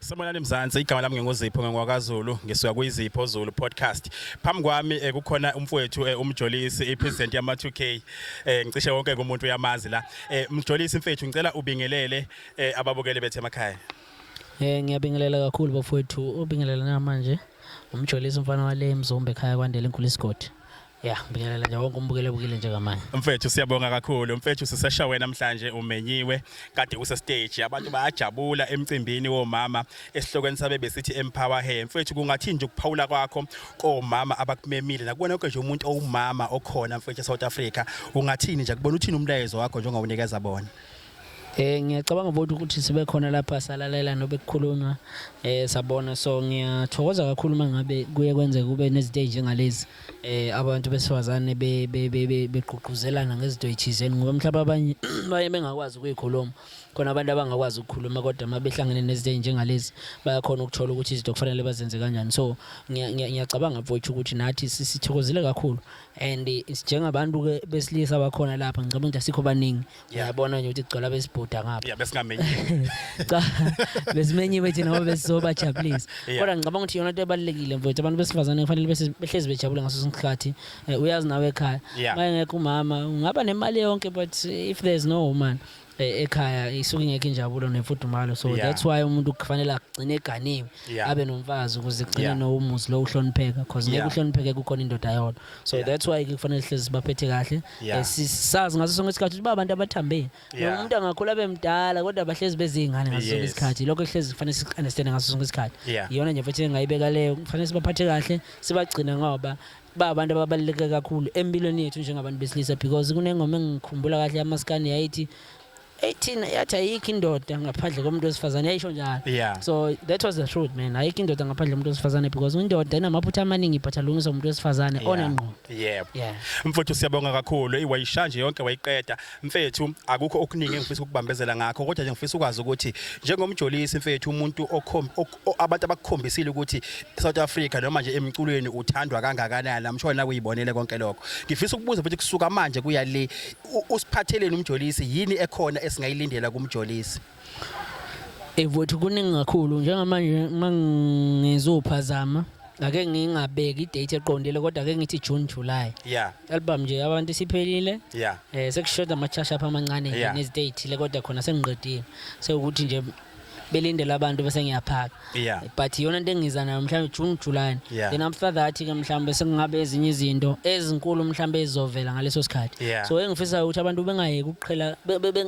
Sanibonani Mzansi, igama lami nginguZipho, ngingwakaZulu, ngisuka kwiZipho Zulu Podcast. Phambi kwami kukhona umfowethu uMjolisi, ipresident yama 2K. Ngicishe wonke umuntu uyamazi la. Mjolisi mfethu, ngicela ubingelele ababukeli bethu emakhaya. Ngiyabingelela kakhulu bafowethu, ubingelela namanje uMjolisi, umfana wale Mzumbe, ekhaya kwaNdela, enkulu isigodi. Ya, ngibingelela nje wonke umbukeli obukile njengamanje. Mfethu, siyabonga kakhulu. Mfethu, siseshawe namhlanje, umenyiwe kade use stage, abantu bayajabula emcimbini womama esihlokweni sabe besithi "Empower Her". Mfethu, kungathi nje ukuphawula kwakho komama abakumemile nakubona konke nje umuntu owumama okhona mfethu eSouth Africa, ungathini nje kubona, uthini umlayezo wakho njengowunikeza bona? Ngiyacabanga futhi ukuthi sibe khona lapha, salalela nobe kukhulunywa, sabona. So ngiyathokoza kakhulu mangabe kuye kwenzeka kube nezinto ezinjengalezi, abantu besifazane begqugquzelana ngezinto ezithizeni, ngoba mhlawumbe abanye baye bengakwazi ukuyikhuluma. Khona abantu abangakwazi ukukhuluma, kodwa uma behlangene nezinto ezinjengalezi bayakhona ukuthola ukuthi izinto kufanele bazenze kanjani. So ngiyacabanga mfowethu ukuthi nathi sithokozile kakhulu, and njengabantu ke besilisa abakhona lapha, ngicabanga ukuthi asikho baningi. Uyabona nje ukuthi kugcwala besibhuda ngapha. Yeah, besingamenyiwe. Cha, besimenyiwe thina ngoba besizobajabulisa. Kodwa ngicabanga ukuthi iyona into ebalulekile mfowethu, abantu besifazane kufanele bese behlezi bejabule ngaso sonke isikhathi. Uyazi nawe ekhaya uma engekho umama ungaba nemali yonke, but if there's no woman ekhaya, isuke ingekho injabulo nemfudumalo. So that's why umuntu kufanele agcine eganiwe, abe nomfazi ukuze kugcine nomuzi lo uhlonipheka, because ngeke uhlonipheke kukhona indoda yodwa. So that's why ke kufanele sihlezi sibaphethe kahle. Sazi ngaso sonke isikhathi ukuthi ba abantu abathambile. Umuntu angakhula bemdala, kodwa bahlezi bezingane ngaso sonke isikhathi. Lokho kuhlezi kufanele siku-understand ngaso sonke isikhathi. Iyona nje futhi engayibeka leyo, kufanele sibaphathe kahle, sibagcine, ngoba ba abantu ababaluleke kakhulu empilweni yethu njengabantu besilisa, because kunengoma engikhumbula kahle yamaskani, yayithi ethina, yathi ayikho indoda ngaphandle komuntu wesifazane, yayisho njalo. So that was the truth, man, ayikho indoda ngaphandle komuntu wesifazane, because indoda inamaphutha amaningi, but alungiswa umuntu wesifazane onengqondo. Yeah. Mfethu, siyabonga kakhulu. Iwayisha nje yonke wayiqeda. Mfethu, akukho okuningi engifisa ukubambezela ngakho, kodwa nje ngifisa ukwazi ukuthi njengoMjolisi mfethu, umuntu abantu abakukhombisile ukuthi South Africa noma nje emculweni uthandwa kangakanani. I'm sure nawe uyibonele konke lokho. Ngifisa ukubuza futhi, kusuka manje kuya le, usiphatheleni uMjolisi? Yini ekhona esingayilindela kuMjolisi? Mfowethu, kuningi kakhulu njengamanje. Mangizophazama, ake ngingabeki idate eqondile, kodwa ake ngithi June, July. Album nje abantu isiphelile. Sekushoda ama-touch up amancane nje nezinto ey'thile, kodwa khona sengiqedile, sekuthi nje belindele abantu bese ngiyaphaka. But iyona into engiza nayo mhlawumbe June, July. Then after that ke mhlawumbe sekungabe ezinye izinto ezinkulu mhlawumbe ezizovela ngaleso sikhathi. So engifisayo ukuthi abantu bengayeki ukuqhela,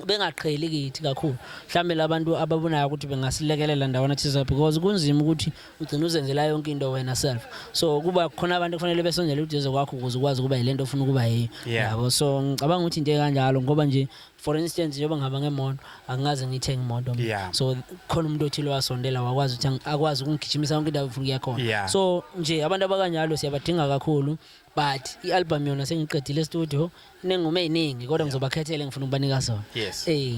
bengaqheli kithi kakhulu, mhlawumbe labantu ababonayo ukuthi bengasilekelela ndawana thize, because kunzima ukuthi ugcine uzenzela yonke into wena self. So kuba khona abantu kufanele besondele uduze kwakho ukuze ukwazi ukuba yilento ofuna ukuba yiyo. Yabo, so ngicabanga ukuthi into ekanjalo, ngoba nje for instance, njengoba ngihamba ngemoto, angaze ngithenge imoto mina. So khona umuntu othile wasondela, wakwazi ukuthi akwazi ukungigijimisa yonke indawo ngifuna ukuya khona. So nje abantu abakanjalo siyabadinga kakhulu, but i-album yona sengiqedile e-studio, inengoma ey'ningi, kodwa ngizobakhethela engifuna ukubanika zona.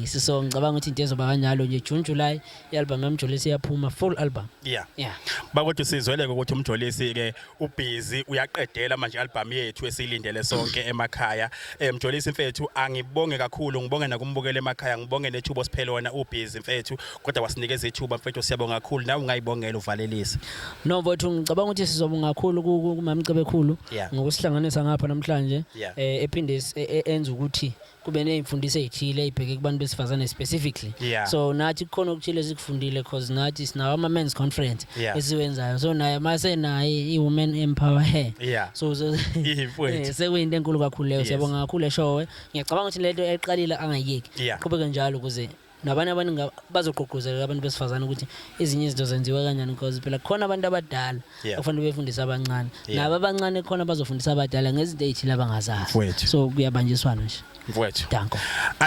So ngicabanga ukuthi into ezoba kanjalo nje, June, July, i-album yaMjolisi iyaphuma, full album. Yeah. Bakwethu, sizweleke ukuthi uMjolisi ke ubusy uyaqedela manje album yethu esiyilindele sonke emakhaya. Mjolisi mfethu, angibonge kakhulu, ngibonge nakumbukela emakhaya, ngibonge nethuba siphele wona ubusy mfethu, kodwa wasinikeza ithuba mfethu, siyabonga kakhulu. Nawe ungayibongela uvalelise. No mfowethu, ngicabanga ukuthi sizobonga kakhulu kumamcebekhulu ngokusihlanganisa ngapha namhlanje, ephinde enze ukuthi kube ney'mfundiso ey'thile ey'bheke kubantu besifazane specifically. So nathi kukhona okuthile esikufundile, cause nathi sinawo ama-men's conference esiwenzayo, so naye masenaye i-Women Empower Her. So Mfowethu. Sekuyinto enkulu kakhulu leyo. Siyabonga kakhulu eshowe. Ngiyacabanga ukuthi lento eqalile angayiyeki, qhubeke njalo ukuze nabanye abaningi bazogqugquzeleka, abantu besifazane, ukuthi ezinye izinto zenziwe kanjani, because phela kukhona abantu abadala okufanele befundise abancane, nabo abancane khona bazofundisa abadala ngezinto ey'thile abangazazi. Mfowethu. So kuyabanjiswana nje. Mfowethu. Danko.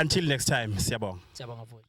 Until next time, siyabonga. Siyabonga mfowethu.